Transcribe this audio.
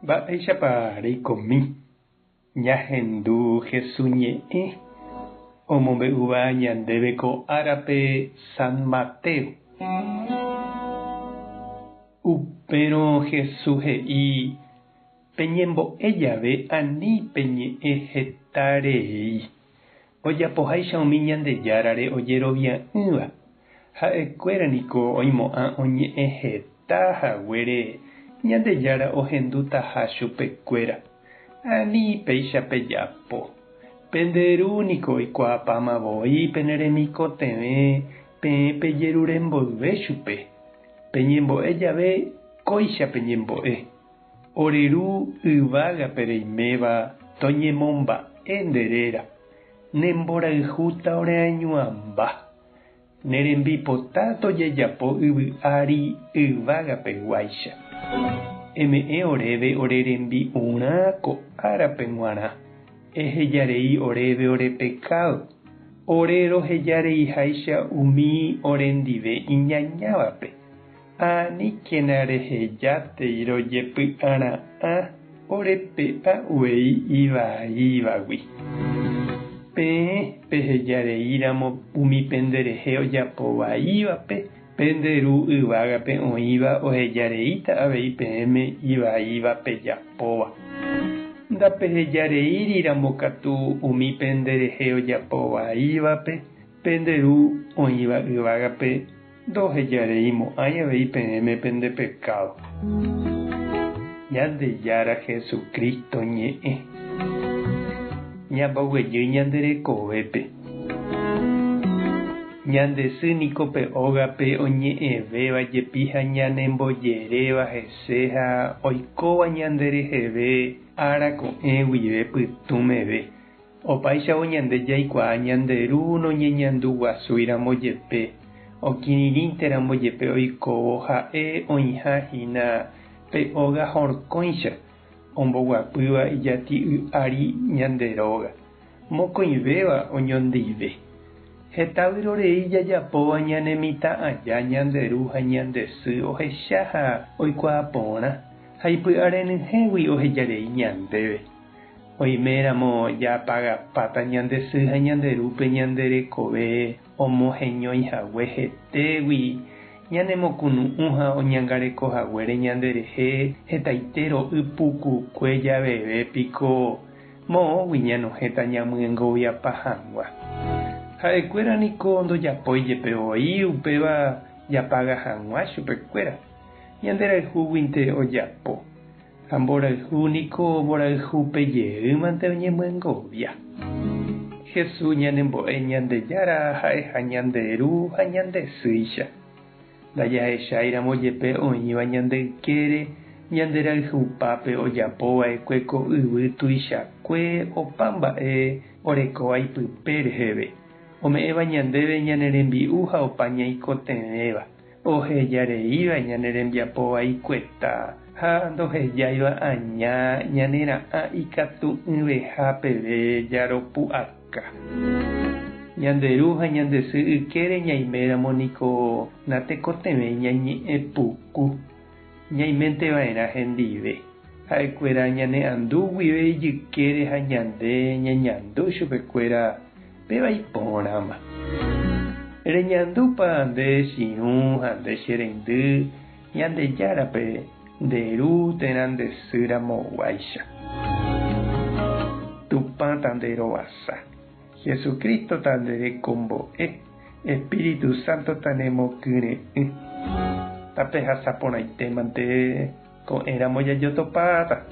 Mba'éichapa reikomi ñahendu Hesu ñe'ẽ omombe'úva ñandéve ko árape San Mateo? Upérõ Hesu he'i, Peñembo'e jave ani peñe'ẽ heta rei. Ojapoháicha umi Ñandejárare ojerovia'ỹva, ha'ekuéra niko oimo'ã oñe'ẽ heta haguére Ñandejára ohendutaha chupekuéra. Ani péicha pejapo. Pende Ru niko oikuaapáma voi pene remikotevẽ peẽ pejerure mboyve chupe. Peñembo'e jave kóicha peñembo'e. Ore Ru yvágape reiméva toñemomba'e nde réra, ne mborayhúta oreañuãmba, ne rembipota tojejapo yvy ári yvágapeguáicha. Eme'ẽ oréve ore rembi'urã ko árape g̃uarã, ehejarei oréve ore pekádo, ore rohejareiháicha umi orendive iñañávape. Aníkena rehejátei rojepy'ara'ã ore pe'a uvei ivaívagui. Peẽ pehejareíramo umi penderehe ojapo vaívape, pende Ru yvágape oĩva ohejareíta avei peẽme ivaíva pejapóva. Ndapehejareíriramo katu umi penderehe ojapo vaívape, pende Ru oĩva yvágape Ndohejareimo'ãi avei peẽme pende pekádo. Ñandejára Jesucristo ñe'ẽ. Ñamboguejy ñande rekovépe. Ñande sy niko pe ógape oñe'ẽvéva jepi ha ñanembojeréva hese ha oikóva ñande reheve ára ko'ẽ guive pytũ meve. Opáichavo ñande jaikuaa ñande Ru noñeñanduguasúiramo jepe, okirirĩnteramo jepe oikóvo ha'e oĩha hína pe óga horkõicha, omboguapýva ijati'y ári ñande róga, mokõivéva oñondive. Heta vyrorei jajapóva ñane mitã aja ñande ru ha ñande sy ohecha ha oikuaa porã, ha ipy'a renyhẽgui ohejarei ñandéve. Oiméramo japagapáta ñande sy ha ñande rúpe ñande rekove omoheñói hague hetégui, ñanemokunu'ũ ha oñangareko haguére ñanderehe hetaite ro'y pukukue javeve piko moõgui ñanohẽta ñamyengoviapa hag̃ua. Ha'ekuéra niko ndojapói jepe voi upéva japaga hag̃ua chupekuéra, ñanderayhúguinte ojapo. Ha mborayhu niko mborayhúpe jeýmante oñemyengovia. Jesús ñanembo'e Ñandejára ha'eha ñande Ru ha ñande Sýicha. Ndajahecháiramo jepe oĩva ñande ykére, ñande rayhupápe ojapo va'ekue ko yvy tuichakue opa mba'e orekóva ipype reheve, ome'ẽva ñandéve ñane rembi'u ha opa ñaikotevẽva. Oheja reíva ñane rembiapo vaikueta ha ndohejáiva aña ñane ra'ã ikatu'ỹveha peve jaropu'aka. Ñande ru ha ñande sy ykére ñaiméramo niko natekotevẽi ñañe'ẽ puku, ñaiménte va'erã hendive. Ha'ekuéra ñane andu guive ijykére ha ñande ñañandu chupekuéra péva iporãma. Reñandúpa nde chirũ ha nde che reindy Ñandejárape nde ru térã nde sy ramoguáicha. Tupã ta nde rovasa. Jesucristo ta nde rekombo'e. Espíritu Santo ta nemokyre'ỹ. Tapehasa porãite mante. Ko'ẽramo jajotopáta.